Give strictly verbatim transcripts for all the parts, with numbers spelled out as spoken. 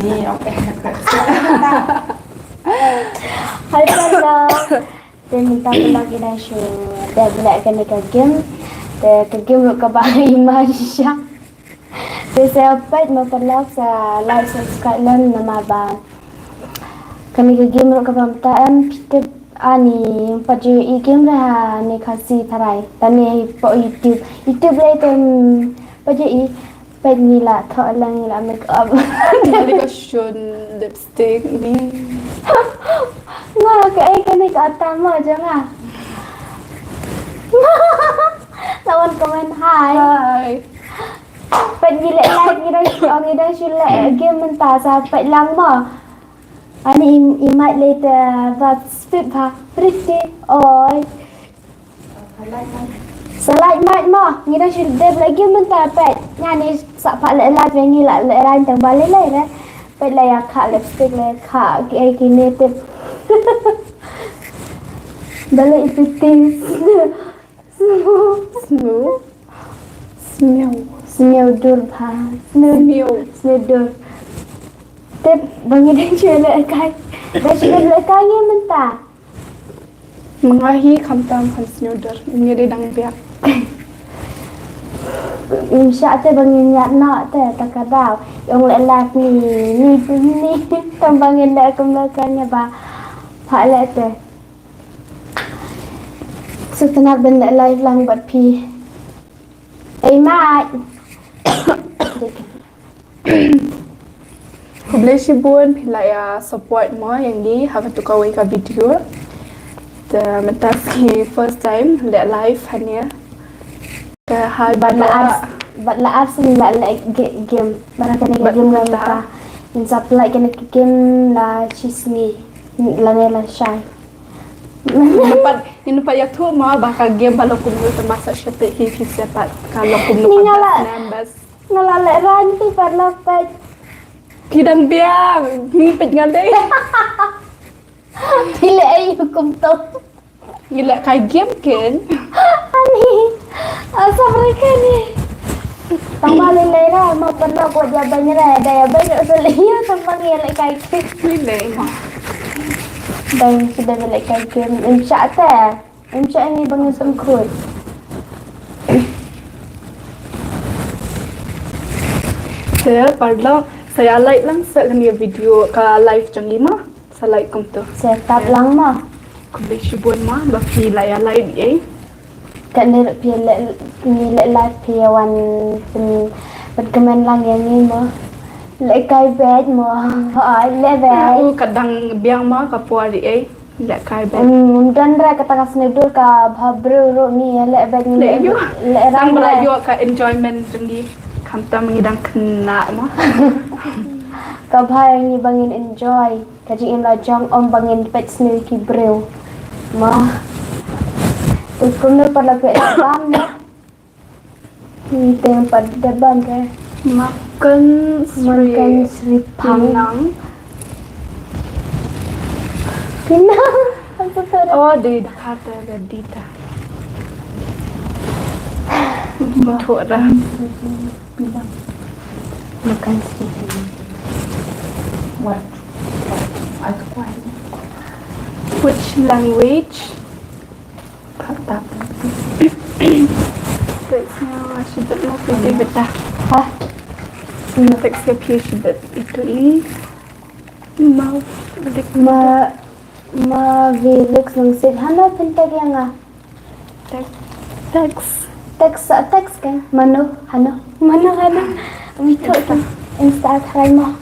Ni, okay. Hi, Pella. Te mynta phi la ki dang shu dep leh kane ka game. Te ka game ruh kaba i ma shisha. Te sa peit ma paralok sa like subscribe lem namar ba kane ka game ruh kaba mynta em phi tip ani pat ju i game re ha ne Khasi tharai. Tane hi po YouTube. YouTube lei te em pat ju i peit ngi la thoh lang ngi la make up. Kali ka shun lipstick ni. Nga ka ai kane ka ata ma jong nga. La wan comment hi. Hi. Peit ngi leh like ngi dang shu ngi dang shu leh game mynta sa peit lang mo. Ani i, i might later but speak ha pretty oi. Sa like might mo ngi dang shu dep leh game mynta peit. Nga ni sa pha leh like ngi la leh rain tang ba leh leh re. Peit la ïa kha lipstick la ïa kha ki ai ki native. Bale i pretty. Snow. Snow. Snow dur pha. Snow. Snow. Snow dur. Tip ba ngi dang shu leh kai. Dang shu leh kai ngi mynta. Nga hi khamtam khan snow dur. Ngi dei dang biak. Im sha te ba ngi ñiat na te ta ka daw. Ong leh lak ni ni ni tam ba ngi leh kum leh kai ngi ba. Pha leh te. Sngewtynnat ban leh live lang bad phi. Ei mate. Khublei shibun phi la ïa support mo ïa ngi ha kato kawei ka video. Te mynta sngi first time leh live hangne. Te hai bad la ap bad la ap sngi la leh game. Bad kane ka game la mynta. Mynta phi la kane ka game la shi sngi. La ne la shai. Ngin pat, ngin pat ïathuh ma ba ka game ba long kumno te ma sa shu peit hi phi sa pat ka long kumno. Ni pat nga la, best name best. Nga la leh ran tu pat la peit. Phi dang biang, ni peit nga dei. Phi leh ai hukum tu. Ngi leh kai game ken. Ani, asap reka ni. Tang ba lei lei ra ma pernah ko dia bang ra da ya bang sa lei ya tang ba ngi leh kai game. Ni lei ma. Dang sudah leh kai game. Im sha te. Im sha ni bang sem khut. Te paralok sa ïa like lang sa kane video ka live jong ngi ma. Sa like kumto. Sa tap lang ma. Khublei shibun ma ba phi la ïa like ei. Kane ruh phi leh ngi leh like phi wan pyn pyn comment lang ïa ngi mo. Leh kai bad mo. Ai leh bad. U ka dang biang ma ka por ei. Leh kai bad. Hmm, don ra kata ka snedur ka bha briew ruh ngi leh bad ngi leh ïa leh rang bad ïa ka enjoyment jong ngi. Khamtam ngi dang khynnah mo. Ka bha ïa ngi ba ngin enjoy. Ka jingim la jong ym ba ngin peit sniew ki briew. Ma. Te kumno pat la peit bam ma. Ni te pat da bam re. Makan Sri. Makan Sri Pang. Pinang. Pinang. Apa tu? Oh, di Jakarta ada Dita. Thok dah. Pinang. Makan Sri Pinang. What? What? Which language? Text nga shibit mo phi bit ta. Ha? Text nga phi shibit itu i. Mau. Ma ma vi luk nang sit hano pyntek ïa nga. Text. Text. Text, text kan? Mano hano? Mano hano? Wi tu tu. Insta try mo.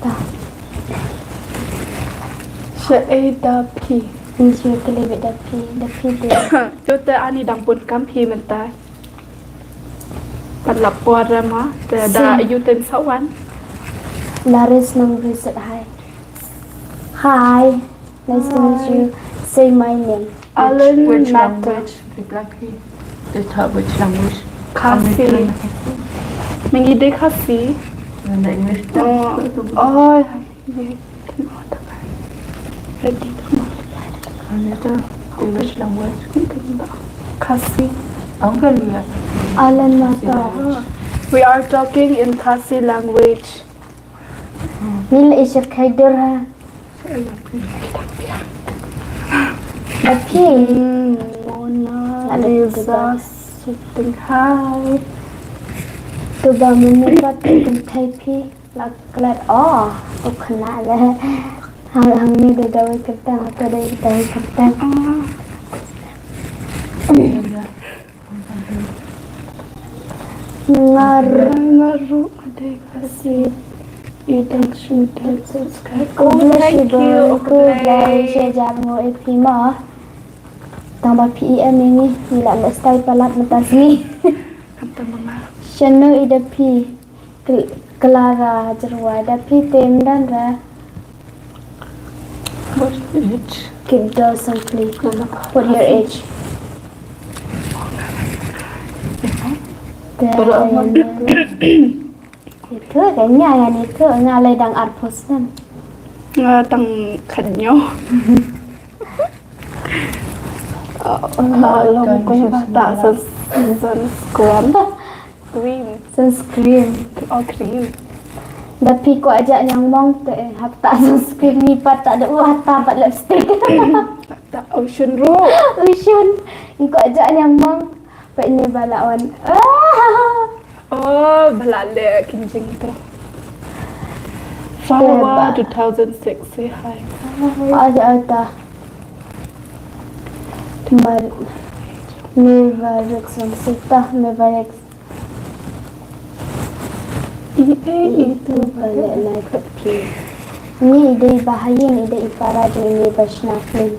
Ta. Sha ei da phi. Ni shu kle bit da phi, da phi de. Jota ani dang bun kam phi mynta. Pat la por ma, te da ayu ten sa wan. Laris nang visit hi. Hi. Nice to meet you. Say my name. Alan Matter. Which language? Exactly. They talk which language? Khasi. Only Khasi. Mangi de Khasi. And the English. Oh, oh, yeah. Ready. Little English language. Khasi. Alan Mata. We are talking in Khasi language. Nil ishir khaidur ha. Tapi Mona Lisa sitting high. Tu ba mene pat tu thai phi. Lak lat oh, tu khana le. Hang hang ni de dawai kertang, tu de dawai kertang. Ngar Ngaru ade kasi idang sudah subscribe. Ko blai shi bor, ko blai shi jar ngo e phi ma. Tang ba phi em ngi, ngi la le style palat mata sngi. Kata mama. Shano ida phi Clara Jerwa da phi tem dan ra. What age? Kid girl simply. What your age? Pero Itu kan nga kan itu nga lai dang arpus kan. Nga tang khanyo. Nga long ko ba ta sa sunscreen. Cream. Sunscreen. Oh, cream. Da phi ko aja nyang mong te hapta sunscreen ni pat ta da u hata pat lipstick. Ta ocean ru. Ushun. Ko aja nyang mong. Pat ni bala on. Oh, bala le kinjing tu. Flower two thousand six, say hi. Aja ata. Mar Mevarex lang sita Mevarex. Itu bala lai kat phi. Ni idei bahayin idei ipara jeng ini bashna film.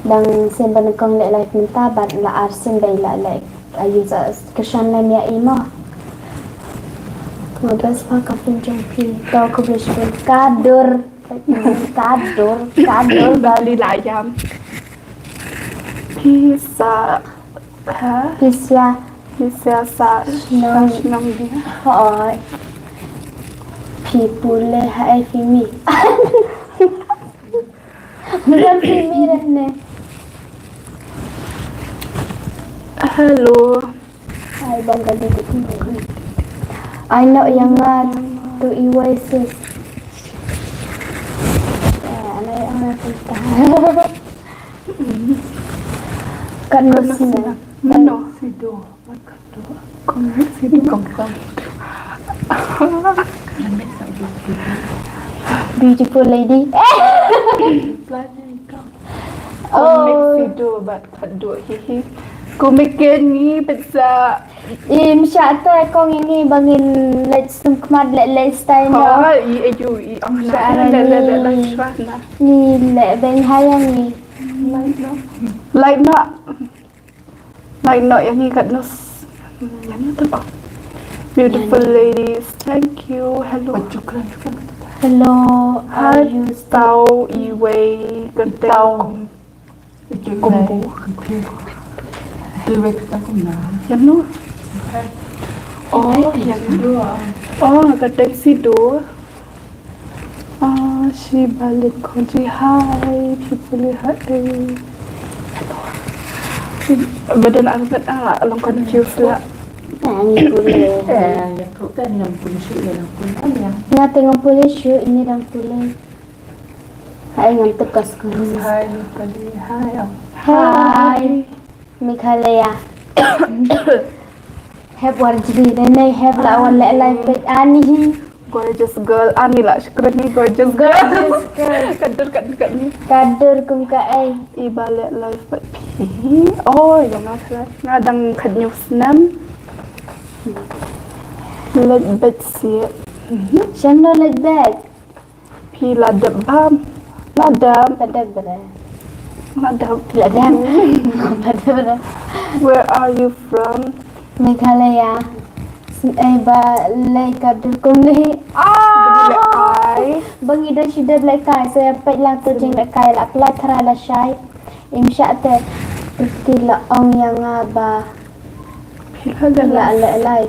Dang sen ban kong lek lai mynta ban la ar sen bai la lek ayu sa keshan lai mia imo. Ngadras pa ka film jong phi. Tau ko beli shibun kadur. Kadur, kadur. Bali layam. Pisa. Ha? Pisa. Pisa sa. Nong. Nong dia. Hoi. Phi pule hai phi mi. Bukan phi mi dah ne. Hello. Ai bang ka dei. Ai nok yang nga tu iwei sis. Ai ai ai. Kan musna. Mano sido. Kong sido kong kong. Beautiful lady. Oh. Sido bat. Aduh, hihi. Ko meken ni pizza. Im sha ta kong ini bangin leit sum khmat leit leit style no. Ha, i ayu i ang sha leit leit leit shwa na. Ni leit beng hayang ni. Like no. Like no. Like no yang ni kat nos. Yang ni tu. Beautiful ladies, thank you. Hello. Hello. Are you Tau iwei kentau. Kumbu. Yang no. Oh, yang no. Oh, ka tuxedo. Ah, shi balik koji hai, shi puli hai. Badan aku kat ah, long confused lah. Ngi pule. Eh, ya tu kan yang pun shi ya lang pun kan yang. Nga tengah pule shu ini dang pule. Hai ngam tekas kurus. Hai, Meghalaya. Hai. Hai. Meghalaya. Heb war jri ne ne heb la wan le lai pe ani hi. Gorgeous girl, ani la shukran ni gorgeous girl. Gorgeous girl. Kadur kadur kadur. Kadur kum ka ai. Iba le lai pe. Oh, yang nga nga dang kat news nam. Let bet si. Shem no let bet. Phi la dep bam. La dep. La dep bra. La dep. La dep. La dep bra. Where are you from? Meghalaya. Sin ai ba lai ka dur kum ni. Ah. Ai. Bang ida shi dep lai kai, saya pek lang tu jing lai kai la pla thara la shai. Im sha te. Ti la ong yang ba. Phi la dep. La la lai.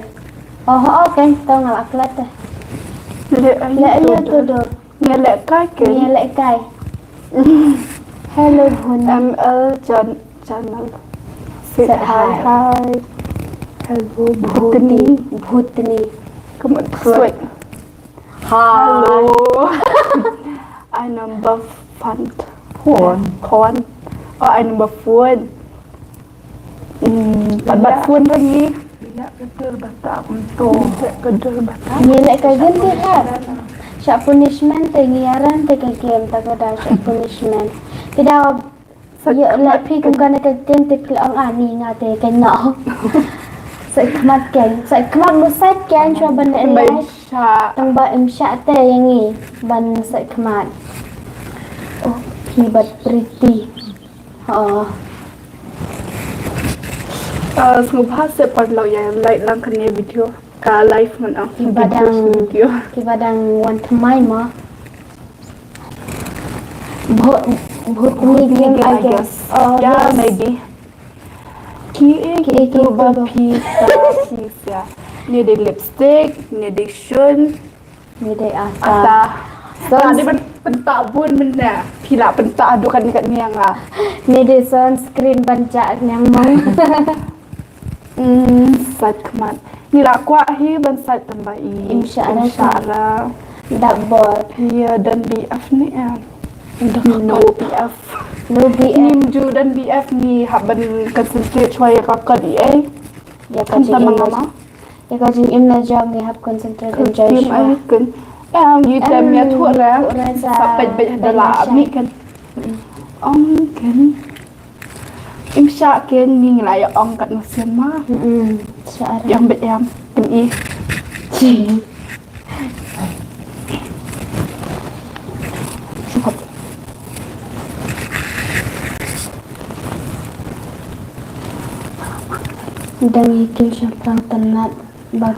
Oh, oh, okay. Tong la klat te. Le ai. Le ai tu do. Nge lehkai ke? Nge lehkai. Hello, Bhoni. M L chan-, channel. Say hi, hi. Hello, Bhutini. Bhutini. Come on, sweet. Hi. Hello. Ai number phone. Phone. Phone. Oh, ai number phone. Hmm, pat bat phone lagi. Bila ka dur batak untuk ka dur batak. Ngi leh ka game te ha. Shah punishment te ngi aran te ka game ta ka da shah punishment. Te da ïa leh phi kum kane ka game te phi ong ani nga te ka no. Sa khmat ken, sa khmat musait ken shwa ban leh. Tang ba im shah te ïa ngi ban sa khmat. Oh, phi bat pretty. Oh. Ah, sngewbha se paralok ïa like lang kane video. Ka live ngan ong ki ba dang, video. Ki ba dang wan thymmai mo. Bho, bho, bho, I guess. Oh, yeah, yes. Maybe. Ki e ki e ki ba phi ta si sia. Ni de lipstick, ni de shun. Ni dei ata. Ata. Nga dei ban pyntah bun mynne. Phi lah pyntah haduh katne katne ïa nga. Ni dei sunscreen ban jah niang mong. Hmm, sait khmat. Ni lah kwah hi ban sait tang ba i. Im shah ra. Im shah ra. Dak bor. Ïa, don B F ni em. No B F. No B F. Ngim ju don B F, ngi hap ban concentrate shwa ïa ka kot i ei. Ïa ka jingim. Ïa ka jingim na jong ngi hap concentrate enjoy shwa. Ai kun. Em, ngi tem ïathuh re. Sa peit beit da la mih kan. Ong kan. Im shah kan, ngi la ïa ong kat na sien ma. Shah re. Em beit em. Kan i. Dang ïa kiew shaphrang tynnat ba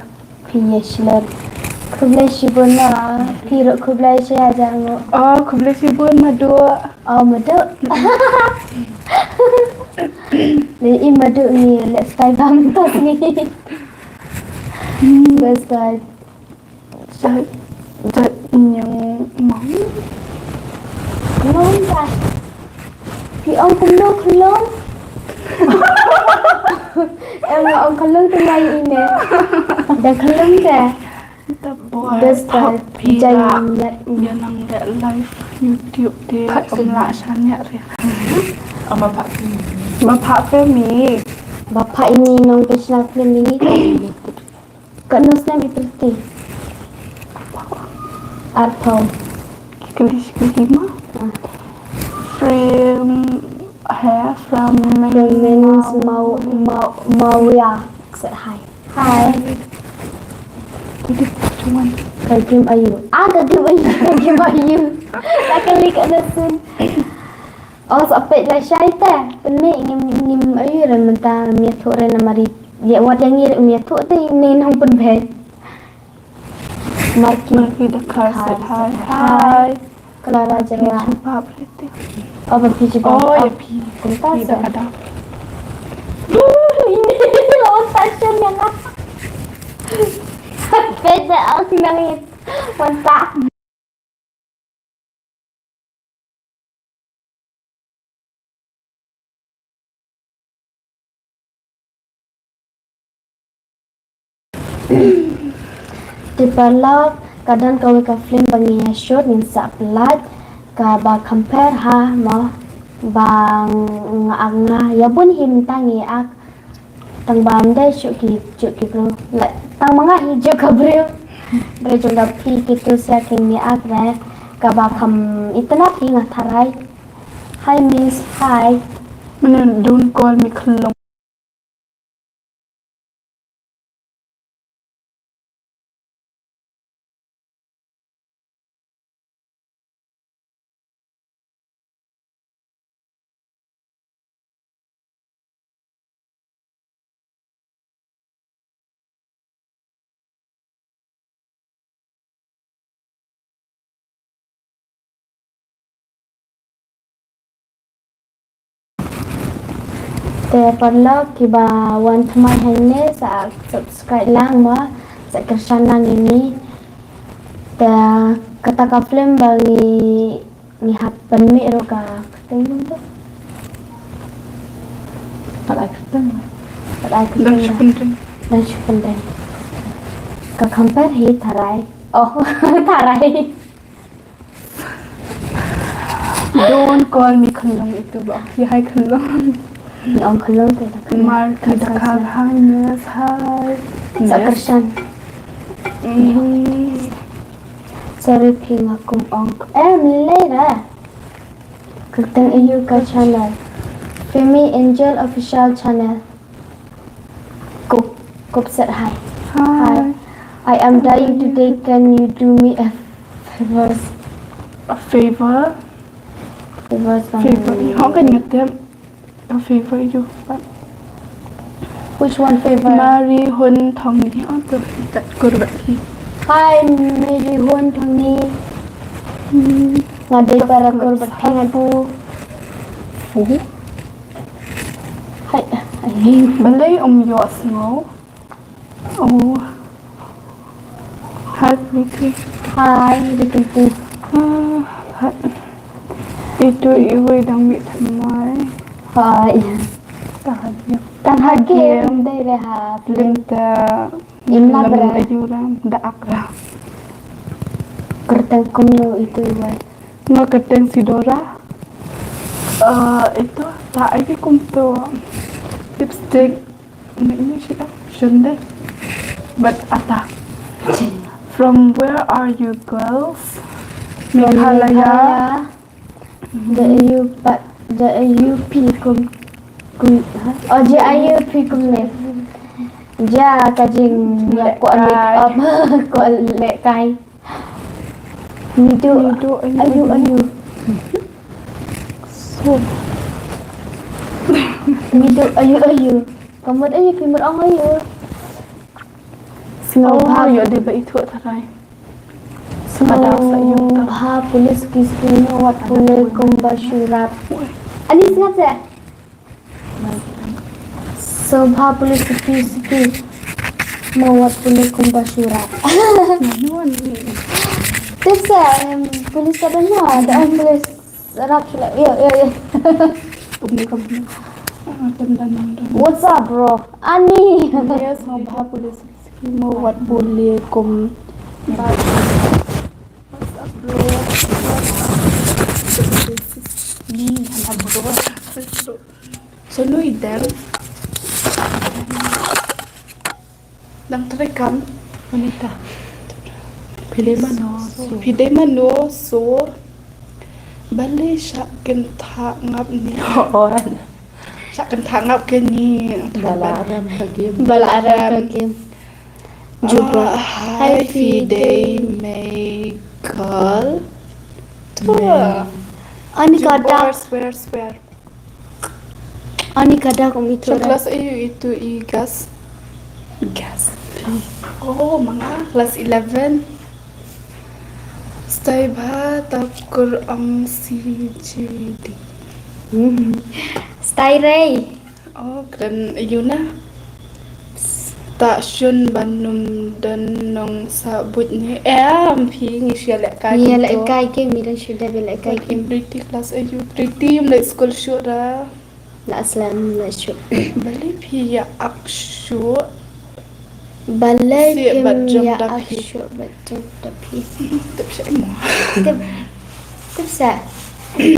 phi ïa shlur. Khublei shibun ma, phi ruh khublei shi hajar nguh. Oh, khublei shibun Madu. Oh, Madu. Lei i Madu ngi leh stai bam tos ngi. Best stai. Jait, jait nyngkong. Khynlung ka. Phi ong kumno khynlung? Em nga ong khynlung te ngai ine. Da khynlung te. Da bor. Best part phi jait la. Ïa nang da live YouTube te. Phat ym lah shaniah re. Ama phat. Ma phat phi mi. Ba phat ini nong te sna phi mi. Katno snem i Priti? Arphew. Kylli shi kylli ma. Ah. From, hi, from From Men's Mau-, Mau-, Mawia. Say hi. Hi. Kylli cuman. Ka game aïu? Ah, ka game aïu? Ka game aïu? Ka kylli katno snem. Oh, sa peit lashai te. Pynmih ngim, ngim aïu re mynta ngim ïathuh re namar ïa wat ïa ngi re ngim ïathuh te ngin nang pynbeit. Marky. Marky Dakar said hi. Hi. Clara Jyrwa. Phi jubab re te. Oh, ba phi jubab. Oh, ïa phi. Kumta sa. Phi Dakar da. Lo ta shen ïa nga. Peit da ang nang it. Wan ta. Te paralok, ka don kawei ka film ba ngi ïa shoot, ngin sa pynlait, kaba compare ha mo, ba nga, nga ïa bun hi mynta ngi ak. Tang ba ym dei shuh ki, shuh ki briew. Leh, tang ma nga hi shuh ka briew. Briew jong da phi ki tu sia ki ngi ak re. Kaba kham itynnad hi nga tharai. Hi miss, hi. Mane don't call me khlong. Te paralok kiba wan thymmai hangne sa subscribe lang mo, sa kyrshan lang ïa ngi. Te kata ka film ba ngi, ngi hap pynmih ruh ka Teng bun tu. Pat ai kyrteng. Pat ai kyrteng. Dang shu pynrem. Dang shu pynrem. Ka compare hi tharai. Oh, tharai. Don't call me khyllung, itu ba. Hi hai khyllung. Ni ong khyllung te da khyllung. Mar ki da kal hai, miss, hai. Sa kyrshan. Mm. Sorry phi, nga kum ong. Em, lei ra. Kyrteng aïu ka channel? Femi Angel Official Channel. Kup, kup set hi. Hi. Hi. I am dying today. Can you do me a favor? A favor? Favor. Favor. How can you tell? A favor you. Which one favor? Mary Hun Thongni. Oh, tu. Kat kurbat hi. Hi, Mary Hun Thongni. Hmm. Nga dei para kurbat hi nga tu. Fu. Hi. Balei um ïohsngew? Oh. Hi, Ricky. Hi, Ricky. Ah, hi. Itu iwei dang mih thymmai. Hi. Tang ha game. Tang ha game, dei re ha film. Lim ta. Im la bra. Ayu ram, da ak ram. Kyrteng kumno itu iwei? Nga kyrteng Sidora. Ah, itu, ta ai kum tu. Lipstick. Ini sih, ah, shonde. But ata. From where are you girls? From Meghalaya. Meghalaya. The A U pa, the A U P kum, kum, ha? Oh, the A U P kumne. Ja ka jingïa kwah make up, kwah lehkai. Mido, mido, ayu, ayu, ayu, ayu. So. Mido, ayu, ayu. Ka mut ayu, phi mut ong ayu. Sngewbha. Oh, ïoh dei ba ithuh tharai. Sngewbha pule suki suki, mo wat pule kumba shu rap. Ani sngap se. Sngewbha pule suki suki, mo wat pule kumba shu rap. Tip se, em, pule sa da mo, da em pule. Sarap sila. Yo, yo, yo. Kumni, kumni. Ah, done, done, done, done. What's up, bro? Ani. Yes, mo bha pule suki suki, mo wat pule kum. What's up, bro? What's up? Ni, hana bro. So, no, idem. Dang trei kam, Anita. Phi dei mano, so. Phi dei mano, so. Balei sha kynthah ngap ni. Oh. Sha kynthah ngap ke ni. Bala aram ka game. Bala aram ka game. Juba. Ah, hi, phi dei Michael. Tu. Ani ka dak. Swear, swear. Ani ka dak um itu. Sha class ayu itu i gas. Gas. Oh, manga class eleven. Stai bha ta kur ong C J D. Hmm. Stai rei. Oh, kren ayu na. Ta shun ban nym don nong sa buit ne. Em, phi ngi shu lehkai. Ngi lehkai game, ngi dang shu dep lehkai game. Pretty class ayu, pretty, ym leit skul shuh ra. La slem la shuh. Balei phi ïa ak shuh? Balei phim ïa ak shuh bad jong da phi? Tip sha mo. Tip, tip sa.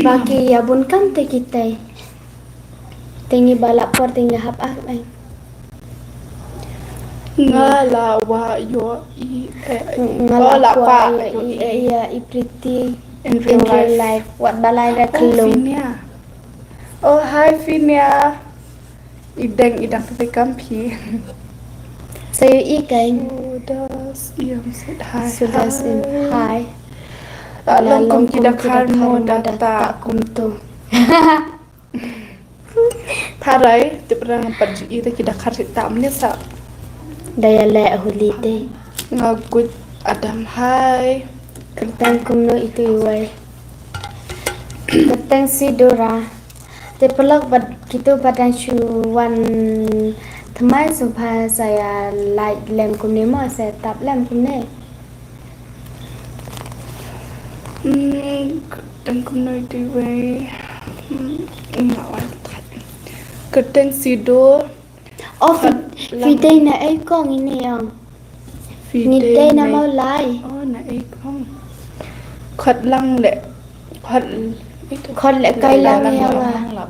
Ba ki ïa bun kam te kitai. Te ngi ba la por te ngi hap ah, eh. Nga la wa yo i, eh, nga la wa yo i, eh, ya i pretty in real life. Wat balai ra khlum. Oh, Finia. Oh, hi, Finia. I deng, i dang te kam phi. Sa yo i kai. Sudas, i am sit hi. Sudas in hi. La long kum ki da khar mo da ta kum tu. Tharai, tip ra ngam pat ju i da ki da khar sita mne sa. Da ïa leh huli te. Nga gut adam hai. Kyrteng kumno itu iwei. Kyrteng Sidora. Te pelok bad kitu bad dang shu wan thymmai sngewbha sa ïa like lem kumne mo sa tap lem kumne. Hmm, kyrteng kumno itu iwei. Hmm, nga wan tat. Kyrteng Sidur. Oh, phi, phi dei na ei kong ine ong? Phi dei na Mawlai. Oh, na ei kong. Khot lang le. Khot, khot le kai lang ïa nga.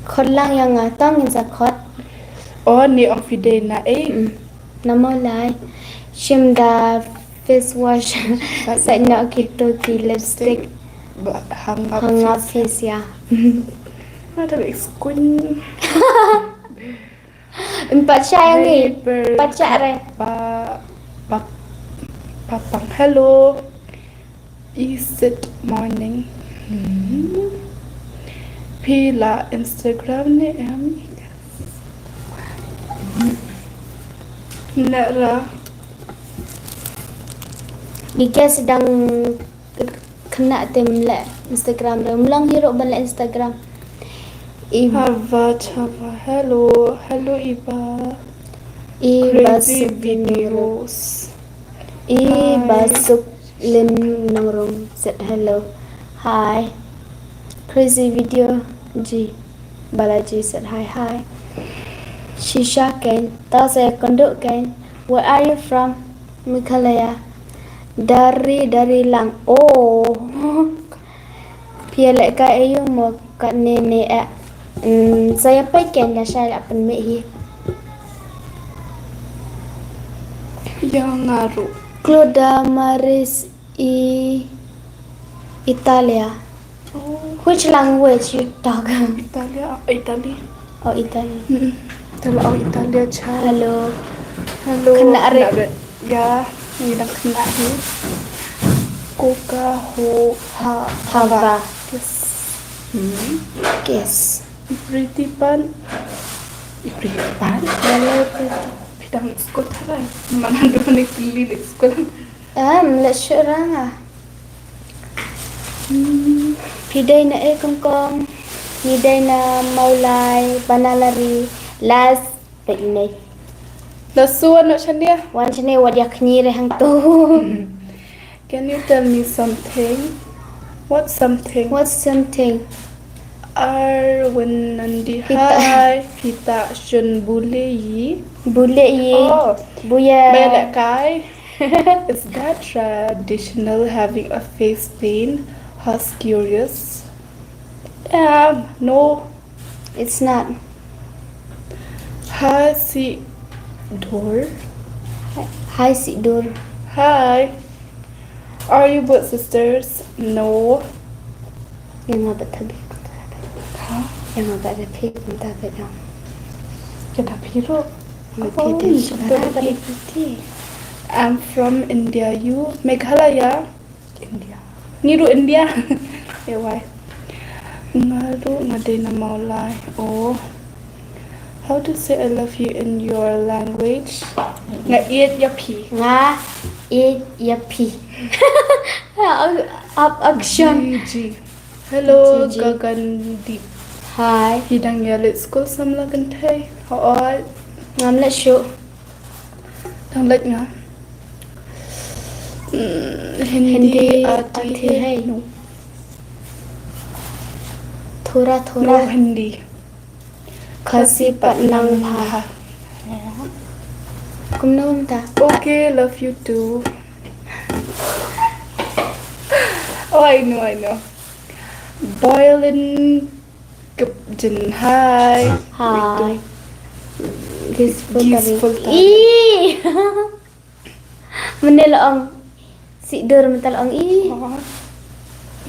Khot lang ïa nga, tang in sa khot. Oh, ni ong phi dei na ei. Mm. Na Mawlai. Shim da face wash. Sa ïa ki to ki lipstick. Hang up, hang up face, yeah. Ada big screen. Empat sha yang ni. Empat sha re. Pa, pa, papang hello. Is it morning? Hmm. Phi la Instagram ne em? Nara. Ni guys dang kena te mynleh Instagram re. Mlong hiro ban leh Instagram. Iba Chava, hello. Hello, Iba. Iba Crazy Videos. Iba Suk Lim Nongrong said hello. Hi. Crazy Video G Balaji said hi, hi. Shisha Ken, ta se kondo Ken. Where are you from? Meghalaya. Dari, dari lang. Oh. Phi ïa leh ka aïu mo katne ne eh. Mm, sa ïa peit Ken, la shai la pynmih hi. Ïa nga ruh. Claudia Maris I Italia. Oh. Which language you talk? Italia, Italy. Oh, Italy. Mm-mm. Italia, oh, Italia cha. Hello. Hello. Kena re. Kena re. Ya, ngi dang kena hi. Coca ho ha hava. Hava. Yes. Hmm. Yes. Pretty pan. Pretty pan. Hello, pretty. Phi dang skul tharai. Mana do ne kili skul. Em, la shu rang ah. Hmm, phi dei na e kong kong. Ngi dei na Mawlai, Banalari, Las, peit nei. La su wan noh shane. Wan shane wat ïa kñi re hangto. Can you tell me something? What something? What something? Arwin Nandi. Phi ta, hi. Phi ta shun bule yi. Bule yi. Oh. Buya. Bele kai. Is that traditional having a face paint? How's curious? Um, no. It's not. Hi, Sidur. Hi, Sidur. Hi. Are you both sisters? No. Ïa nga bad Thabi. Ha? Ïa nga bad Thabi mynta bad ong. Ïa Thabi ruh. Ïa Thabi. I'm from India. You? Meghalaya? India. Ngi ruh India. Eh, why? Nga ruh nga dei na Mawlai. Oh. How to say I love you in your language? Nga ïeit ïa phi. Nga ïeit ïa phi. Up action. G G. Hello, G G. Gagandeep. Hi. Phi dang ïa leit skul samla kynthei? Hooid. Ngam leit shuh. Dang leit nga. Hmm, Hindi, Hindi aati aati hai? Hai. No. Thora, thora. No Hindi. Khasi pat nang bha. Kumno mynta? Okay, love you too. Oh, I know, I know. Boilin Kepjin, hi. Hi. Gis Gis Pultari. Pultari. Ih. Mynne la ong Sidur, mynta la ong ih. Oh.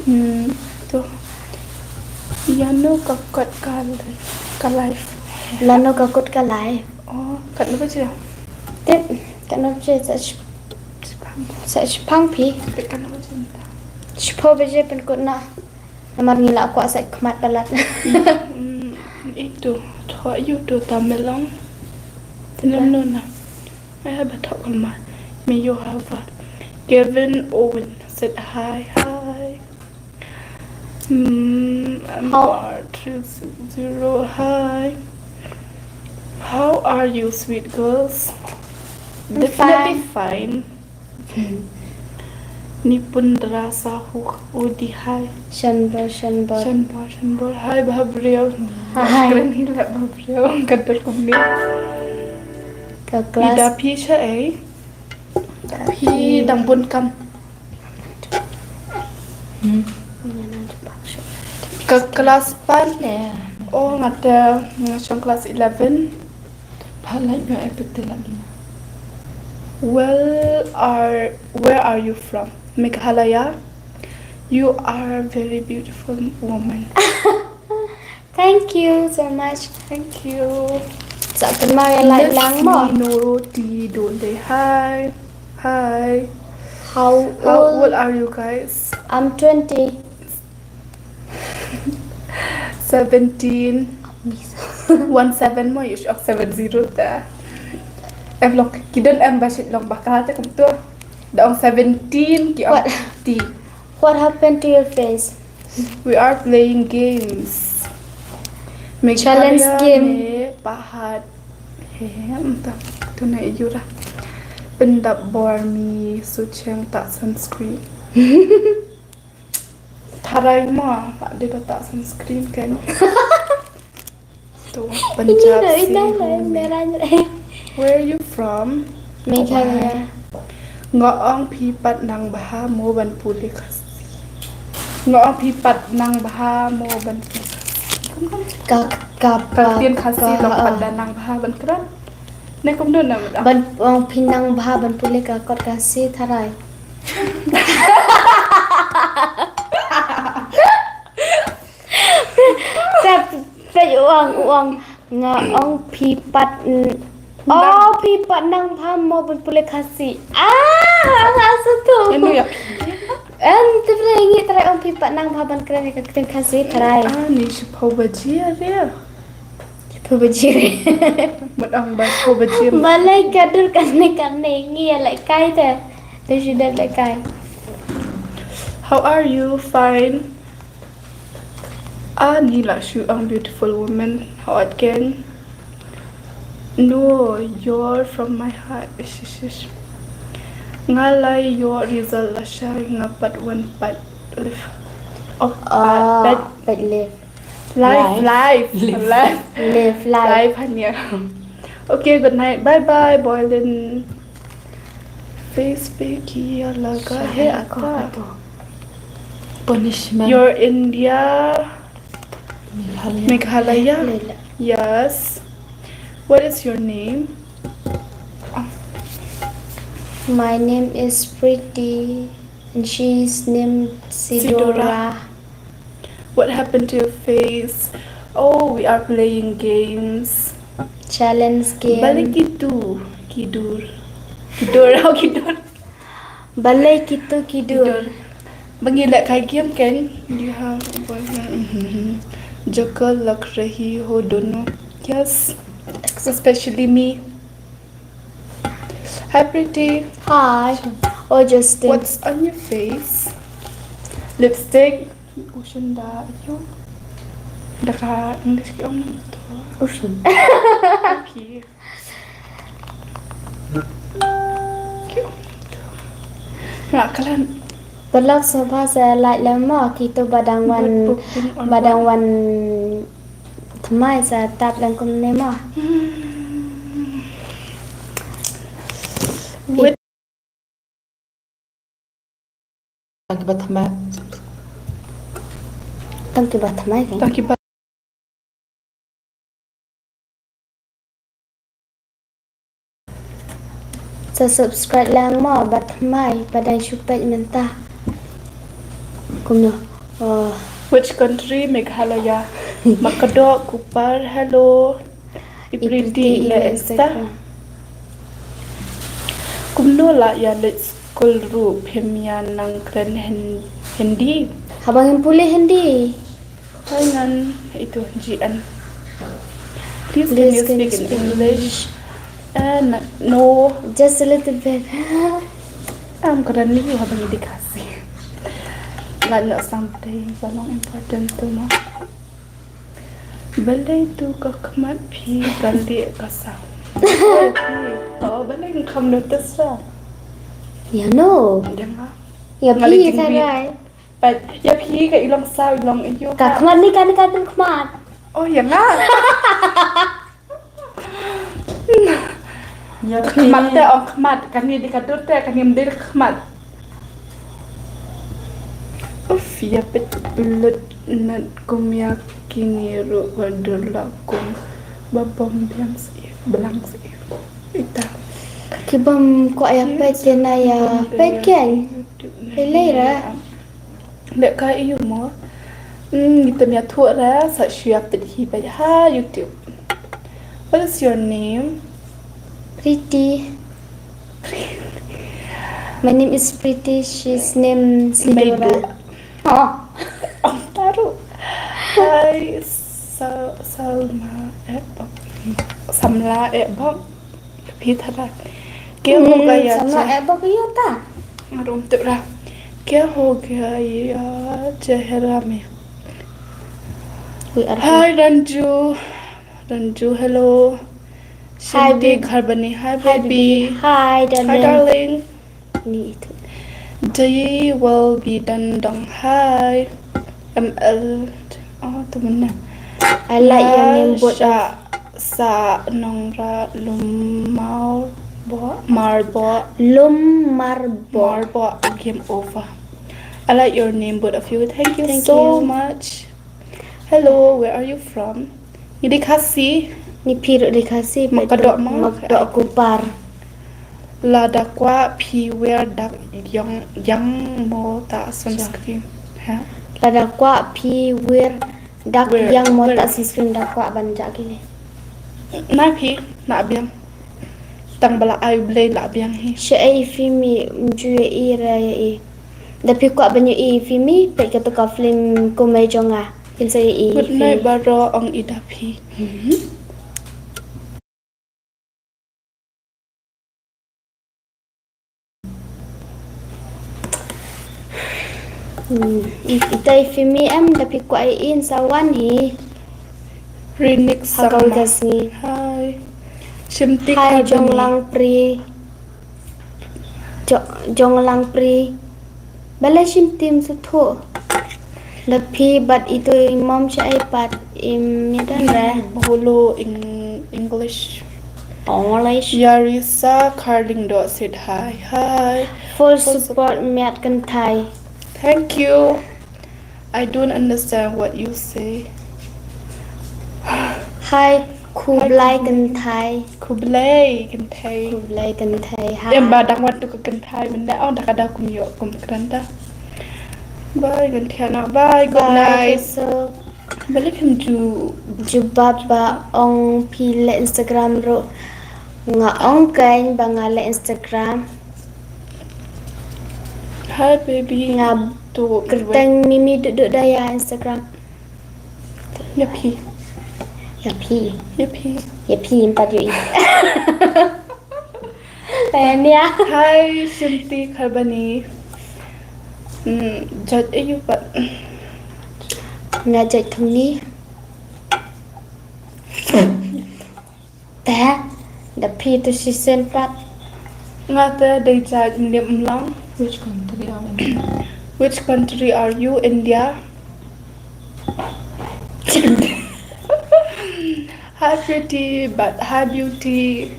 Hmm, to. Ïano ka kot ka, ka live. Lano ka kot ka live. Oh, katno baje? Tip, katno baje sa sh-, sa shipang phi. Tip katno baje mynta? Shiphew baje pynkut noh. Namar ngi la kwah sa khmat palat. Mm, itu, thoh ïa uto Tamil ong. Tynam nuna. Ai haba thoh khmat. Me ïoh haba. Kevin Owen said hi, hi. Hmm, how? M R three six zero, hi. How are you, sweet girls? I'm definitely fine. Fine. Nipundra Sahu, Udi, hi. Shanbor, Shanbor. Shanbor, Shanbor. Hi, Bhabreo. Hi. Kren hi la Bhabreo. Kadar kumne. Ka class. Ida phi sha ei? Phi dang bun kam. Hmm. Ka class pat? Oh, nga te, nga shong class eleven. Pha like nga epic te lagi. Well, are, where are you from? Meghalaya. You are a very beautiful woman. Thank you so much. Thank you. Sa kynmaw ïa like lang mo. Miss Mino T Dole. Hi. Hi. How How old? Old are you guys? I'm twenty. Seventeen. One seven mo, ïoh seven zero te. Em long, ki don em ba shit long ba ka te kumto. Da ong seventeen ki ong. What? T. What happened to your face? We are playing games. Challenge Meghalaya game. Mein pahat hai, em, ta, tu na yura. Pyndap bor mi sucheng ta sunscreen. Tharai ma, pa de ta sunscreen kan. To, Punjab. Ini dah, ini dah, merah, merah. Where are you from? Meghalaya. Nga ong phi pat nang bha mo ban pule Khasi. Nga ong phi pat nang bha mo ban pule Khasi. Ka, ka, ka, Khasi long pat da nang bha ban kren. Ne kum don na ban ong phi nang bha ban pule ka kot Khasi tharai. Pep, pep, uang, uang. Nga ong phi pat n-, oh, phi pat nang bha mo ban pule Khasi. Ah, nga sutu. Enu ya? Em, te phi ngi tharai ong phi pat nang bha ban kren ka ktien Khasi tharai. Ah, ni shiphew baje re. Shiphew baje re. Mut ong ba shiphew baje. Balei ka dur kane kane ngi ïa lehkai te. Te shu dep lehkai. How are you? Fine. Ani la shu ong beautiful woman. Hot ken. No, you're from my heart. Ish, ish, ish. Nga la ïoh result lashai nga pat wan pat live. Oh, ah, pat, pat live. Live, live. Live. Live, live. Live hanya. Okay, good night. Bye bye, Boylin. Face pe ki laga hai apa? Punishment. You're India, Meghalaya. Meghalaya? Meghalaya. Yes. What is your name? My name is Pretty, and she's named Sidora. Sidora. What happened to your face? Oh, we are playing games. Challenge game. Balei kitu ki dur? Ki dur, oh, ki dur. Balei kitu ki dur? Ki dur. Ba ngi lehkai game kan? You have a boyfriend? Mhm. Jaka lag rahi ho dono. Yes. Especially me. Hi, Pretty. Hi. Oh, Justin. What's on your face? Lipstick. Ocean da, ïoh. Da ka English ki ong nangto. Ocean. Okay. Ki ong nangto. Nga klan. Paralok sngewbha sa like lem mo, kito ba dang wan, ba dang wan thymmai sa tap lem kumne mo. Hmm. Wait. Tang kiba thymmai. Tang kiba thymmai kan? Tang kiba. Sa subscribe lang mo, ba thymmai, ba dang shu peit mynta. Kumno? Oh. Which country? Meghalaya. Makadok, Kupar, hello. I Pretty, i leh Esther. Kumno la ïa leit skul ruh phim ïa nang kren Hin-, Hindi. Haba ngin pule Hindi. Hai ngan itu G N. Please, can you speak in English? Eh, no. Just a little bit. Am kren ni haba ngi di Khasi. Ngan nak sampai balong important tu mah. Balei tu ka khmat phi ka lieh ka saw. Oh, phi. Oh, balei ngam notice ra. Ya no. Dang ah. Ïa phi tharai. Pat ïa phi ka i long saw, i long ïa ka khmat ni, kane ka dur khmat. Oh, ïa nga. Ïa phi. Khmat te ong khmat, kane dei ka dur te, kane ym dei ka khmat. Uff, ïa phi lut nat kum ïa kine ruh ka dur la kum ba bom biang sih, blang sih. Ita. Ki bom ko ïa phi te na ïa phi ken. Phi lei ra. Leh ka ïa mo. Hmm, ita mia thuh ra sa shu ïa phi hi ba ha YouTube. What is your name? Pretty. My name is Pretty. She's name Sidora. Meidu. Oh. Oh, taru. Hi, Sa-, Salma Ebok. Samla Ebok. Phi tharai. Kya ho gaya chehra? Samla Ebok ïa ta. Arum tura. Kya ho gaya chehra mein? Hi, Ranju. Ranju, hello. Hi, Shanti Kharbani, hi, baby. Hi, darling. Ni itu. They will be done dong. Hi. M L. Oh, tu mana? I like your name, but sa, sa nongra lum mar bo, mar bo. Lum mar bo. Mar bo, game over. I like your name, both of you. Thank you so much. Hello, where are you from? Ngi dei Khasi. Ngi phi ruh dei Khasi, Mukdok, Mukdok Kupar. Lada kwah phi wer dak ïang, ïang mo ta sunscreen. Ha? Lada kwah phi wer dak wer, ïang mo wer ta sunscreen, da kwah ban jah kine. Na phi, na biang. Tang ba la ai Blei la biang hi. Sha ei phi mi mju i ra i. Da phi kwah ban ïohi ïa phi mi, peit katu ka film kumne jong nga. Phin sa ïohi ïa phi. Good night baroh, ong i da phi. Mhm. Hmm, i-, ita i phi mi em, da phi kwah ïohi sa wan hi. Rinik Sharma. Hi. Shimti Kharbani. Hi, Jonglang Pri. Jo-, Jonglang Pri. Balei shim tim suthu. Da phi bad itu i mom sha iPad im ni dan re. Bolo in English. English. Yarisa Kharding dot said hi. Hi. Full support miat kynthai. Thank you. I don't understand what you say. Hi, Khublei Kynthei. Khublei Kynthei. Khublei Kynthei. Hi. Em ba dang wan tu ka kynthei mynne, oh, da ka da kum ïoh kum kren da. Bye Kynthei na. Bye, good night. Bye, Kynthei. Balik hem ju. Jubab ba ong phi leh Instagram ruh. Nga ong kein ba nga leh Instagram. Hi baby. Nga tu kyrteng Mimi Duduk da ïa Instagram. Ïa phi. Ïa phi. Ïa phi. Ïa phi, em pat ïohi. Tania. Hi, Shanti Kharbani. Hmm, judge ayu pat. Nga judge thung ni. Te, da phi tu shisien pat. Nga te dei jait mliem mlong. Which country are you? Which country are you? India? Hi, pretty, but hi, beauty.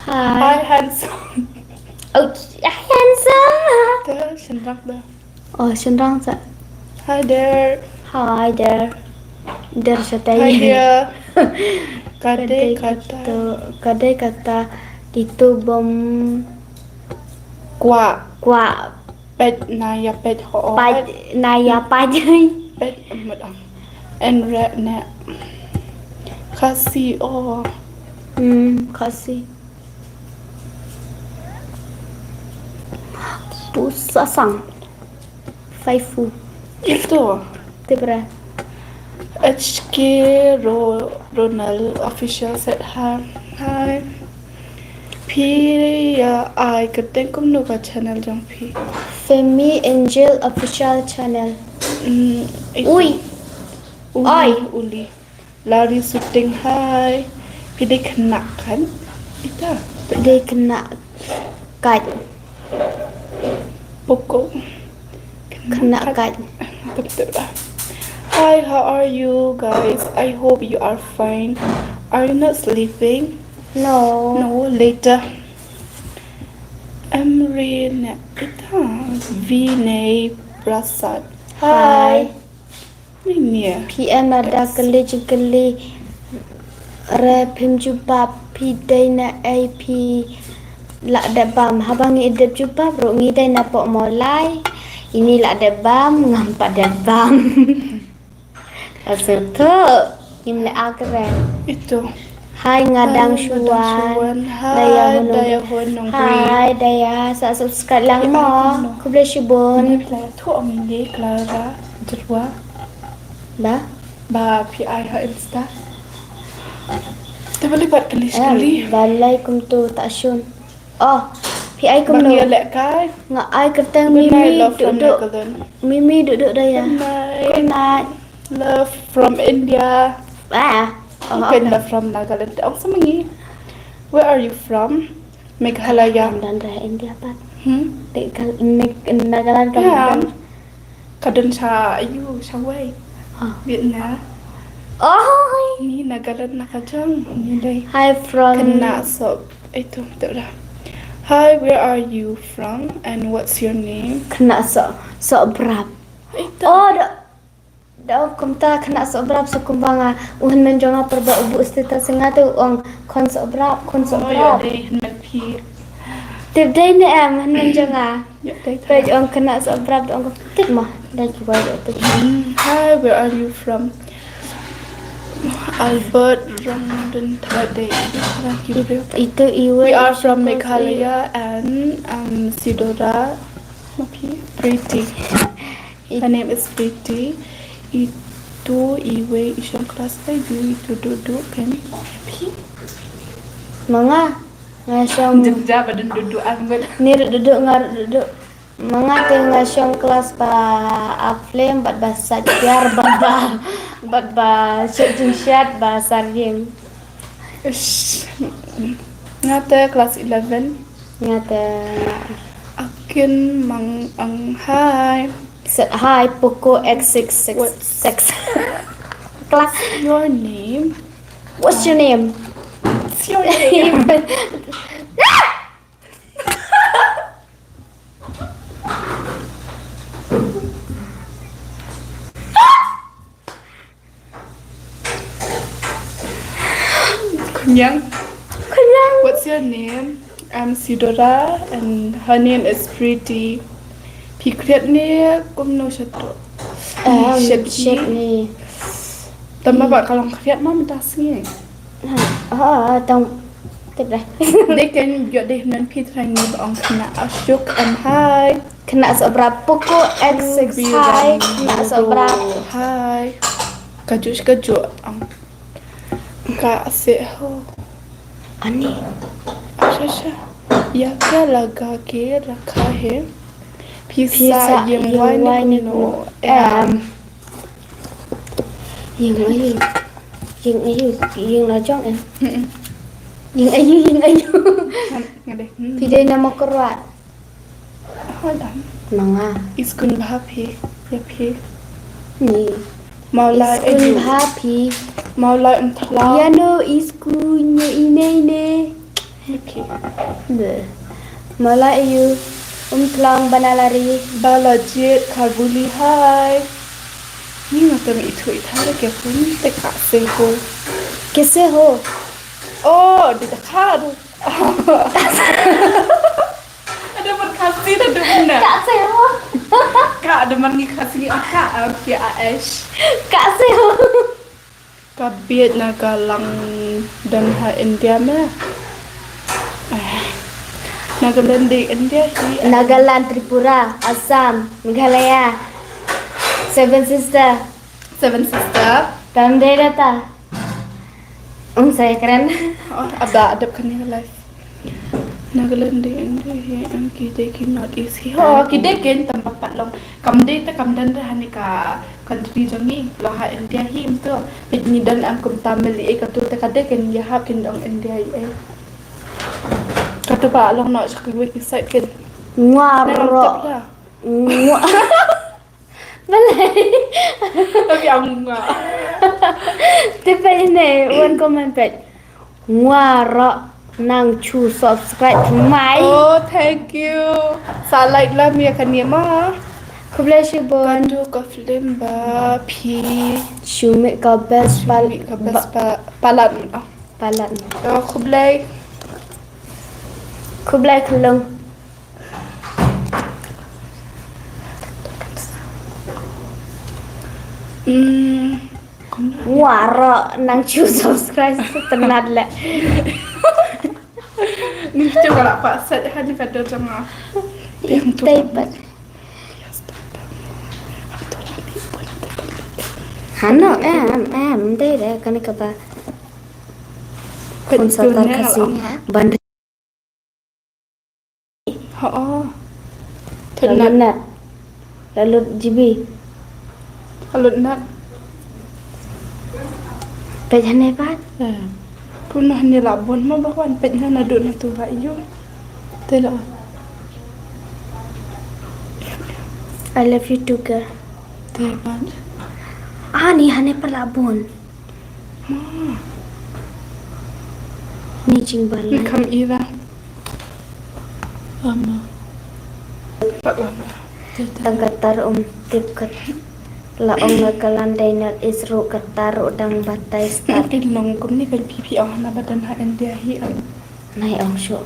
Hi. Hi, handsome. Oh, handsome. Te, shynrang da. Oh, shynrang sa. Hi there. Hi there. There sa tai. Hi there. Ka dei kata, ka dei kata itu bom kwah. Kwah. Peit na ïa peit ho. Peit na ïa peit. Peit mut am. En re ne. Khasi oh. Hmm, Khasi. Tu sasang. Faifu. Itu. Tibra. H K Ro-, Ronald Official said hi. Hi. Phi ïa ai kyrteng kumno ka channel jong phi? Femi Angel Official Channel. Mm, itu. Ui. Uli, oi. Uli. Lari shooting hi. Phi dei khynnah kan? Ita. Phi dei khynnah kan? Poko. Khynnah kat. Hi, how are you guys? I hope you are fine. Are you not sleeping? No. No, later. Emre ne ita Vinay Prasad. Hi. Hi. Mania. P M ada kylli jingkylli re phim jubab phi dei na ei phi la dep bam. Haba ngi dep jubab ruh ngi dei na pok Mawlai. Ini la dep bam ngam pat dep bam. Ka syrthuh. Ngim leh akre. Itu. Hi nga dang shuwan. Daya Honong. Hi Daya, sa subscribe lang mo. Khublei shibun. Ni phi la ïathuh ong ine Clara Jyrwa. Ba? Ba phi ai ha Insta. Te balei pat kylli shkali. Balei kumtu ta shun. Oh, phi ai kumno? Ba ngi leh kai. Nga ai kyrteng Mimi Dukduk. Mimi Dukduk Daya. Good night. Love from India. Ah. Oh, okay. Love from Nagaland. Ong sa ma ngi. Where are you from? Meghalaya. Kam don re India pat. Hmm? Nagaland kam don. Ka don sha ayu, sha wei. Vietnam. Oh. Ni Nagaland na ka jong, ni dei. Hi from. Khynnah Soh, itu, tu dah. Hi, where are you from and what's your name? Khynnah Soh, Sohbrap. Itu. Oh, da, da kumta Khynnah Sohbrap sa kumba nga u hynmen jong nga pyrba u buh status nga te u ong khun Sohbrap, khun Sohbrap. Dei hynmen phi. Tip dei ne em hynmen jong nga. Peit ong Khynnah Sohbrap, ong ko tip ma. Dei ki wai tip. Hi, where are you from? Albert Rongden Tade. Itu iwe. We are from Meghalaya and um, Sidora. Okay, Pretty. Her name is Pretty. Itu iwe i shong class five, itu Dukduk kan. Happy. Ma nga. Nga shong. Jemja ba dun Dukduk ang bet. Ni Dukduk nga Dukduk. Ma nga te nga shong klas ba ap film bad ba sait biar bad ba bad ba sait jingshat ba sar game. Ish. Nga te klas eleven. Nga te nga. Akin mang ang hi. Set hi Poco X six six six. Class. Your name? What's your name? What's your name? Khñiang. Khñiang. What's your name? I'm Sidora and her name is Pretty. Phi khriat ne kumno shato? Em, shet ni. Tama ba ka long khriat ma mynta sngi. Ha, tang. Tip deh. Dei ken ïoh dei hynmen phi trai ngi ba ong khynnah Ashok em hi. Khynnah Sohbrap Poco X six hi. Khynnah Sohbrap. Hi. Kajuh kajuh ong. Ka se ho. Ani. Acha acha. Ya kya laga ke rakha hai? Phi sa ïeng wai ne kumno? Em. Ïeng aïu? Ïeng aïu? Ïeng la jong em? Ïeng aïu? Ïeng aïu? Phi dei na Mawkyrwat? Hold on. Ma nga. Iskun bha phi? Ïa phi. Ni. Mawlai aïu? Iskun bha phi? Mawlai Umthlang. Ïa no iskun ïa ine ine. Okay. Mawlai aïu? Umthlang Banalari. Balajit Kharbuli hi. Ni nga teng ithuh ithar ke pun te ka se ho. Ke se ho. Oh, di ta kha du. Ada ber Khasi da du na. Ka se ho. Ka ada man ngi Khasi ngi ka, okay, aish. Ka se ho. Ka bieit na ka lang don ha India me. Eh. Nagaland dei India hi. Nagaland, Tripura, Assam, Meghalaya, Seven Sister. Seven Sister. Kam dei data. Ung sai kren. Oh, aba adep kane life. Nagaland dei India hi, em ki dei ki North East hi. Ho, ki dei ken tam pat long. Kam dei te kam don re ha ne ka country jong ngi, long ha India hi em to. Bit ngi don em kum Tamil ei ka tu te ka dei ken ïa hap ken dong India ei. Ka tu ba long no sha ki wei ki side ken. Ngwa ro. Ngwa. Balei? Tapi ang nga. Te peit ne, wan comment peit. Ngwa ro nang chu subscribe mai. Oh, thank you. Sa like la mi kan ye ma. Khublei shibun. Kan du ka film ba phi. Shumi ka best pal. Shumi ka best pa palat. Palat. Oh, khublei. Khublei khulung. Hmm. Waro nang chu subscribe sa tenat le. Ni chu ka la pa set ha ni ka do jama. Yang tu. Tei pat. Hano em em dei de kani ka ba. Kun sa tar kasi ban. Ho. Lalu nat. Lalu G B. Lalu nat. Peit hane pat. Pun hane la bon ma ba wan peit na nadu na tu ba yu. Te la. I love you too, girl. Te pat. Ah, ni hane pat la bon. Ni jingbalan. Ni kam ira. Ama. Tang katar um tip kat la ong na kalan dai nat isru katar u dang batai start. Kin long kum ni kan pipi ong na badan ha India hi. Nai ong shu.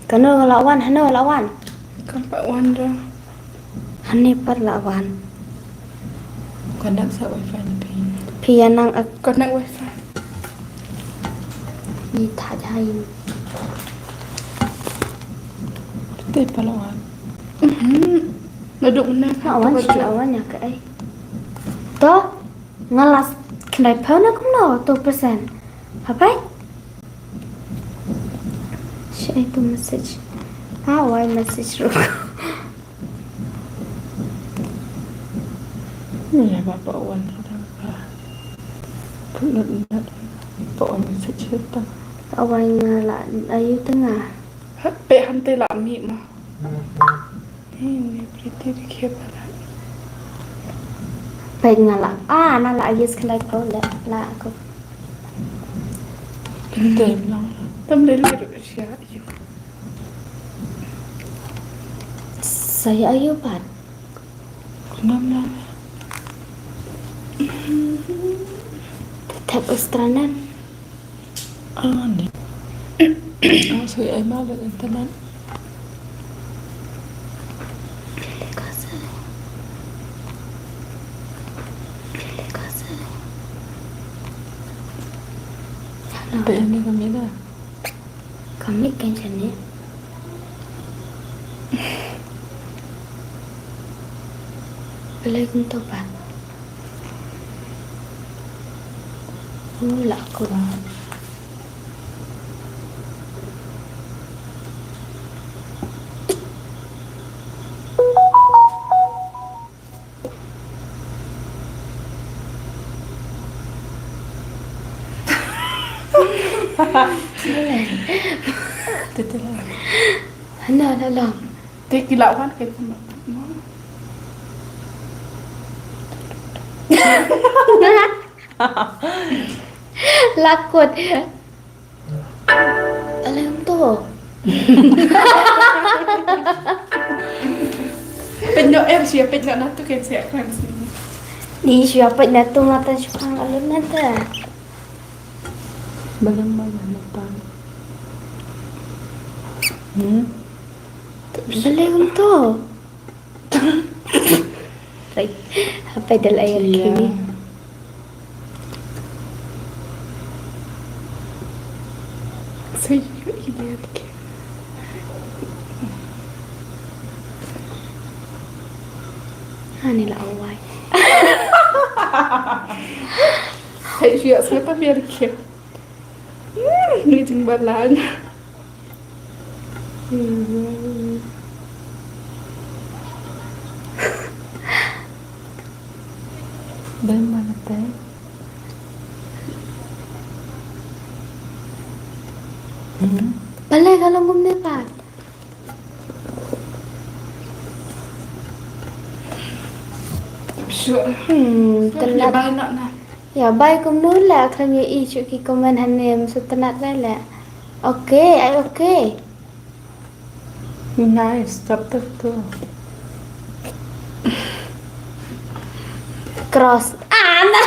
Kano la wan, hano la wan. Kam pat wan ra. Hane pat la wan. Connect sa wifi na phi. Phi ya nang ak. Connect wifi. Ni tha jai. Te pat la wan. Mhm. Naduk na. La wan, la wan ya ka ai. To. Nga la khnai phone na kumno to percent. Hapai? Shai to message. Ah, why message ro? Ni ya ba pa wan ro dang pa. Pun na pa wan message ta. Awai nga la ayu tengah. Pe hante la mi ma. Ni priti dikhe pala. Peit nga la. Ah, na la yes khlai ko la la ko. Tem lang. Tam le le sia yu. Saya ayu pat. Kunam lang. Tetap ustranan. Ah, ni. Ah, so ai ma le internet. Hello. Pe ni kami da. Kami kan chane. Alaikum toba. Ula ko. Hana la long. Te ki la wan ke. Lakut. Alai um to. Peit no em sia peit no natu ken sia kran sini. Ni sia peit natu ngata sukang alun nata. Balang balang nata. Hmm. Alai um to. Pai, pai dal air kini. Saya ini ke. Ani la awai. Hai siya siya pa biar ke. Ni jingbalan. Bem mana teh? Hmm. Balai kalau ngumne pat. Hmm, tynnat. Bai noh na. Ïa, bai kumno leh, khlem ïohi shuh ki comment hangne, ym sngewtynnat leh. Okay, ai okay. Nice, chapter two. Cross. Ah, na.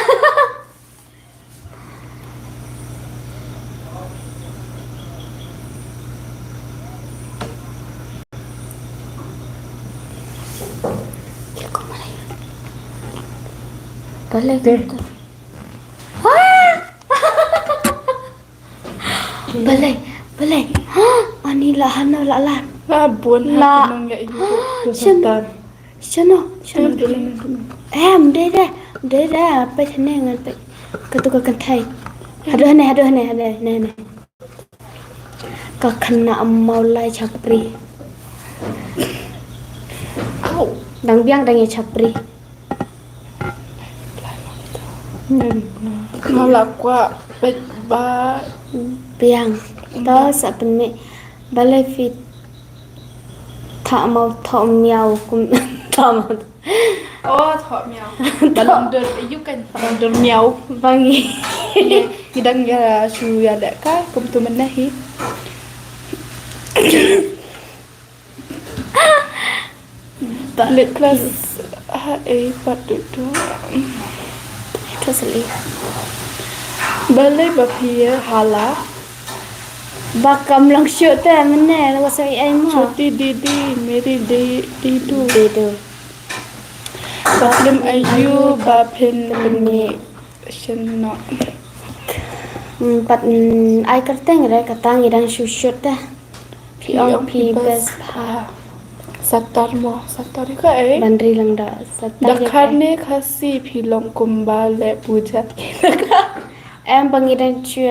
Balei? Balei? Balei? Ha? Ani la hano la la. La bun la. Shano? Shano? Em, dei dei. Dei dei. Peit hangne ngan peit. Katu ka kynthei. Haduh hangne, haduh hangne, haduh hangne. Ka khynnah Mawlai Chapri. Dang biang dang ïa Chapri. Nga la kwah peit ba biang. To sa pynmih. Balei phi thoh maw thoh miaw kum thoh maw. Oh, thoh miaw. Ba long dur, ayu kan ba long dur miaw. Ba ngi. Ngi dang ïa shu ïa leh kai kumtu mynne hi. Leh klas ha ei pat tu tu. Klas leh. Balei ba phi ïa hala. Ba kam long shuh te mynne, wa sa ei mo. Choti didi, meri di, didu. Didu. Ba phim ayu, ba phin pynmih. Shen no. Hmm, pat, hmm, ai kyrteng re, kata ngi dang shu shoot te. Phi ong phi best bha. Satar mo, satar ka eh. Ban ri lang da, satar. Da kane Khasi phi long kumba leh puja. Em ba ngi dang shu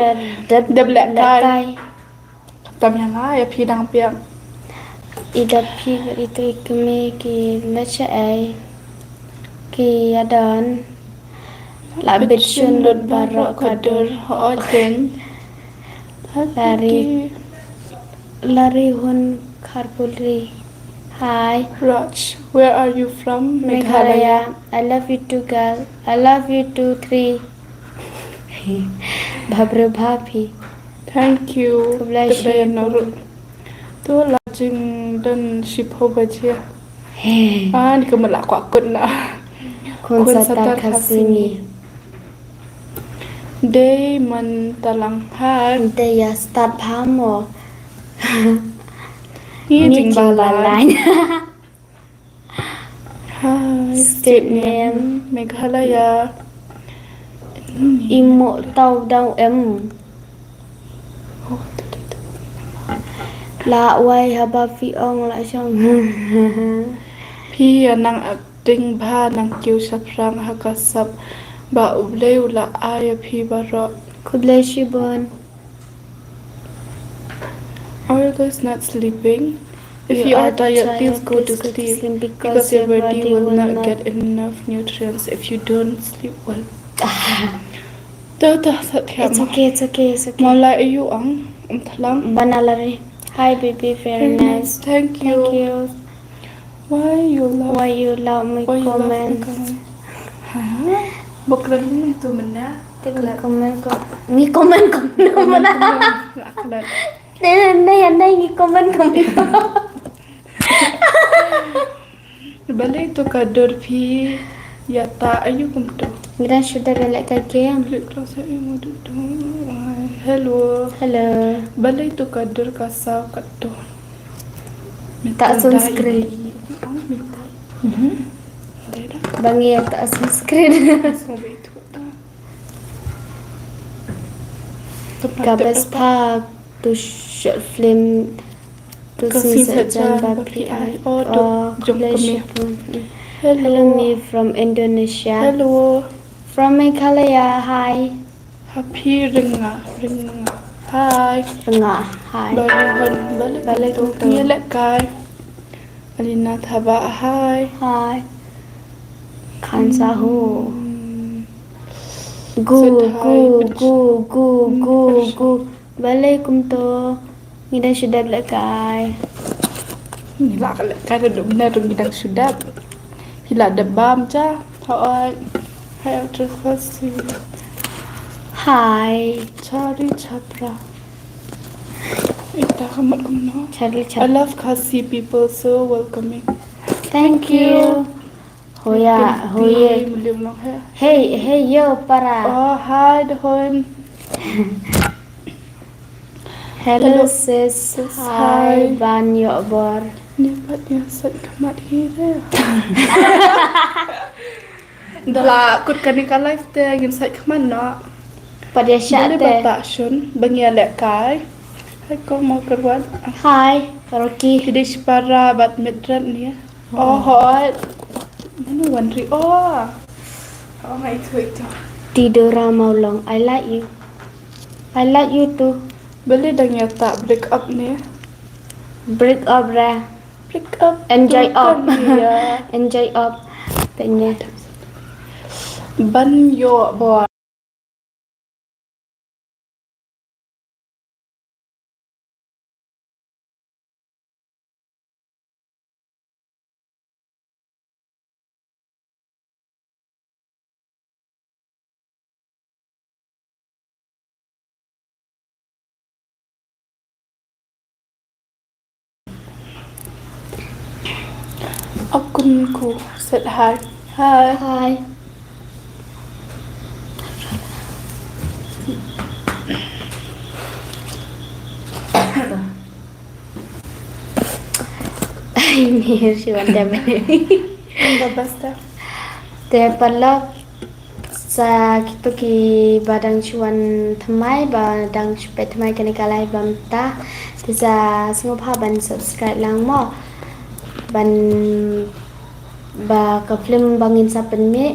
dep, dep leh kai. Tam ïa nga ïa phi dang biang. Ida phi bad itu i kmie ki leh shaei ki ïa don. La bit shun lut baroh ka dur. Ho ken. Lari. Lari hun kharpulri. Hi. Raj, where are you from? Meghalaya. Meghalaya. I love you too, girl. I love you too, three. Bhabre bha phi. Thank you. Khublei shibun. To la jingdon shiphew baje. He. An ka mala kwah kut na. Khun satar Khasi ngi. Dei man talang hai. Dei ïa stad bha mo. Ngi jingbalai. Hi, state name, Meghalaya. Imo tau dau em. La wai haba phi ong la shong. Phi ïa nang acting bha nang kiew shaphrang ha ka sap ba U Blei u la ai ïa phi baroh. Khublei shibun. Are you guys not sleeping? If you are tired, please go to sleep because your body will not get enough nutrients if you don't sleep well. To, to, sa thiam. It's okay, it's okay, it's okay. Malai ayu ang, um thalang. Banalari. Hi baby, very nice. Thank you. Thank you. Why you love, why you love my comments? Ha? Bok lagi tu mena. Te ngi comment ko. Ngi comment ko mena. Ne ne ne ngi comment ko mena. Balei tu ka dur phi ïa ta ayu kumtu. Ngi dang shu dep ïa leh ka game. Hello. Hello. Balei tu ka dur ka saw katto. Ta sunscreen. Mhm. Ba ngi ïa ta sunscreen. Ka best part tu short film tu sing sa jan ba phi ai. Oh, khublei shibun. Hello, me from Indonesia. Hello. From Meghalaya, hi. Happy Ringa, Ringa. Hi. Ringa, hi. Balei hon, balei kumtu. Ngi leh kai. Alina Thaba, hi. Hi. Khan Sahu. Gu, gu, gu, gu, gu, gu. Balei kumtu. Ngi dang shu dep leh kai. Ngi la leh kai da dum na ngi dang shu dep. Phi la dep bam cha. Hooid. Hi, Actor Khasi. Hi. Chari Chapra. Ita ka mat kumno? Chari I Chapra. Love Khasi people, so welcoming. Thank you. Hoya, hoye. Hey, hey, yo, para. Oh, hi, Dohon. Hello, sis. Hi. Ban ïoh bor. Ni pat ïa sait khmat hi re. Da la kut kane ka live te ngin sait khmat noh. Pat ïa shah te. Bata shun, ba ngi ïa lehkai. Hai ko mo kerwan. Hi, Rocky. Ki dei shipara bad Mildred ni. Oh, hooid. Mano wan ri. Oh. Oh, my tweet. Tidora Maulong, I like you. I like you too. Beli dang ïa ta break up ni. Break up re. Break up. Enjoy up. Enjoy up. Tanya. Ban ïoh bor. Akun ku set hi. Hi. Hi. Ai, mir shi wan da bene. Anda basta. Te paralok sa kito ki ba dang shu wan thymmai, ba dang shu peit thymmai kane ka live ba mynta. Te sa sngewbha ban subscribe lang mo. Ban ba ka film ba ngin sa pynmih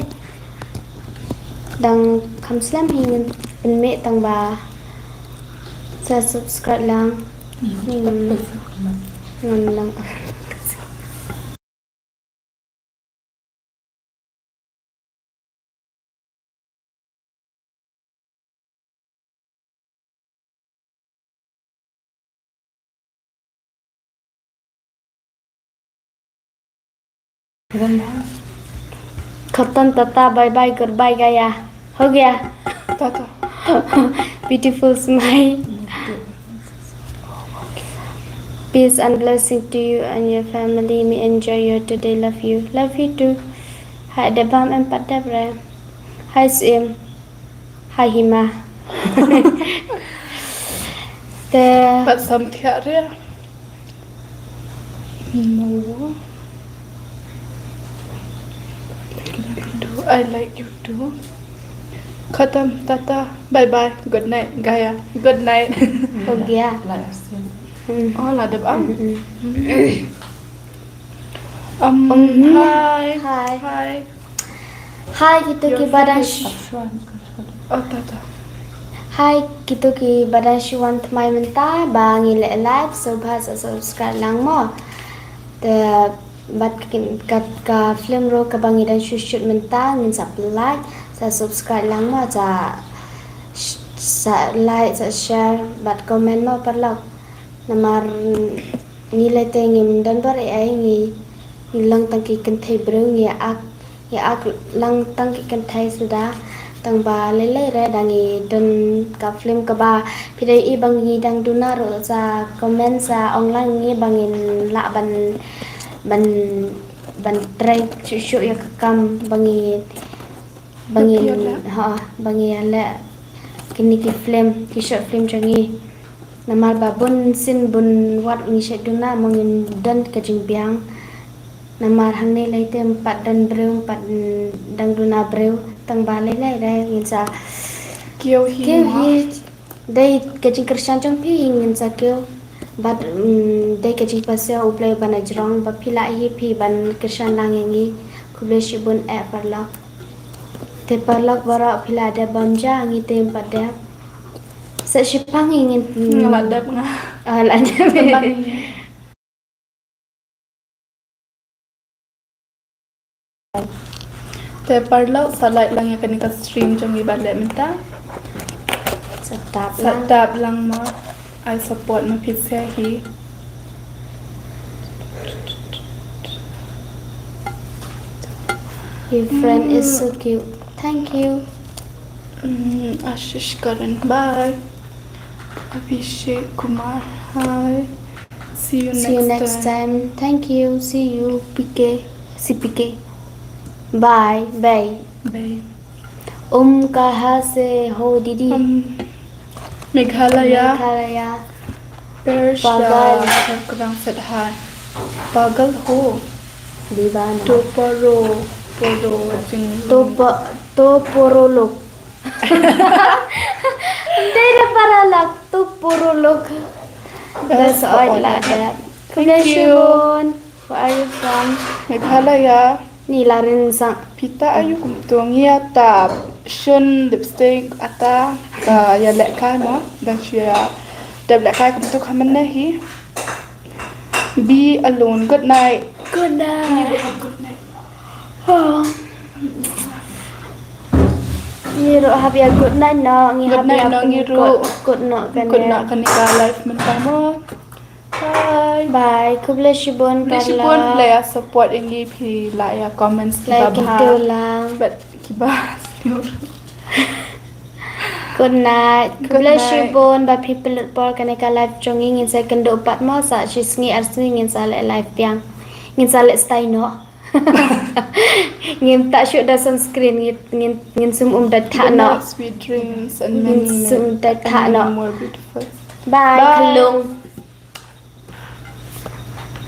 dang kham slem hi ngin pynmih tang ba sa subscribe lang. Ngin, ngin lang. Khartan, tata, bye bye, goodbye, gaya. Ho gaya. Tata. Beautiful smile. Peace and blessing to you and your family. Me enjoy your today. Love you. Love you too. Hi, Debam em pat Debre. Hi, Sim. Hi, Hima. Te. Pat sam thiah re. No. I like you too. Khatam, tata, bye bye, good night, gaya, good night. Ho gaya. Like I've seen. Hmm. Oh, la dep am. Hmm, hmm. Um, hi. Hi. Hi. Hi, kito ki ba dang sh- Oh, tata. Hi, kito ki ba dang shu wan thymmai mynta, ba ngi leh live, sngewbha sa subscribe lang mo. Te bad kin, ka, ka film ruh kaba ngi dang shu shoot mynta, ngin sa pynlike, sa subscribe lang mo, sa, sa like, sa share, bad comment mo paralok. Namar ngi lei te ngim don bor ei ei, ngi, ngi long tang ki kynthei briew, ngi ak, ngi ak lang tang ki kynthei suda. Tang ba lei lei re da ngi don ka film kaba phi dei i ba ngi dang duna ruh sa comment sa ong lang ngi ba ngin lah ban, ban, ban try shuh shuh ïa ka kam ba ngi Ba ngi, ha, ba ngi ïa leh kine ki film, ki short film jong ngi. Namar ba bun sien bun wat ngi shait duna mo ngim don ka jingbiang. Namar hangne lei te ym pat don briew, ym pat, mm, dang duna briew, tang ba lei lei re ngin sa kiew hi. Kiew hi. Dei ka jingkyrshan jong phi hi ngin sa kiew. Bad, mm, dei ka jingpasiaw U Blei ban jrong ba phi lah hi phi ban kyrshan lang ïa ngi. Khublei shibun eh paralok. Te paralok baroh phi la dep bam ja ngi te ym pat dep. Sa shipang hi ngin. Nga la dep nga. Ah, la dep. Te paralok sa like lang ïa kane ka stream jong ngi ba leh mynta. Sa tap lang. Sa tap lang mo. Ai support ma phi sa hi. Your friend is so cute. Thank you. Mm, Ashish Karan, bye. Abhishek Kumar, hi. See you See you next next time. Time. Thank you. See you, P K. C P K. Bye. Bye. Bye. Um kaha se ho, didi? Um, Meghalaya. Meghalaya. Persha. Pagal. Kurang set hai. Pagal ho. Di ba na? To poro. Poro jing. To po-, to porolok. Dei da paralok, to porolok. That's all like that. Thank you. Where are you from? Meghalaya. Ni larin sang. Pita ayu kumto ngi ata shun lipstick ata ka ya lehkai mo dan shu ya dep lehkai kumto khaman na hi. Be alone. Good night. Good night. Ngi ruh hap ïa good night noh, ngi Good hap night ïa noh, ngi phi ruh. Kut noh kane. Kut noh kane ka live mynta mo. Bye. Bye. Khublei shibun. Khublei shibun. Phi la ïa support ïa ngi, phi la ïa comments kiba bha. Bad kiba snier. Good night. Khublei shibun ba phi pynlut por kane ka live jong ngi, ngin sa kynduh pat mo sa shi sngi ar sngi ngin sa leh live biang. Ngin sa leh stay noh. Ngim tah shuh da sunscreen, ngin ngin ngin sum um da thah noh. Good night, sweet dreams and many, Ngin sum da thah noh. More beautiful. Bye. Khlung.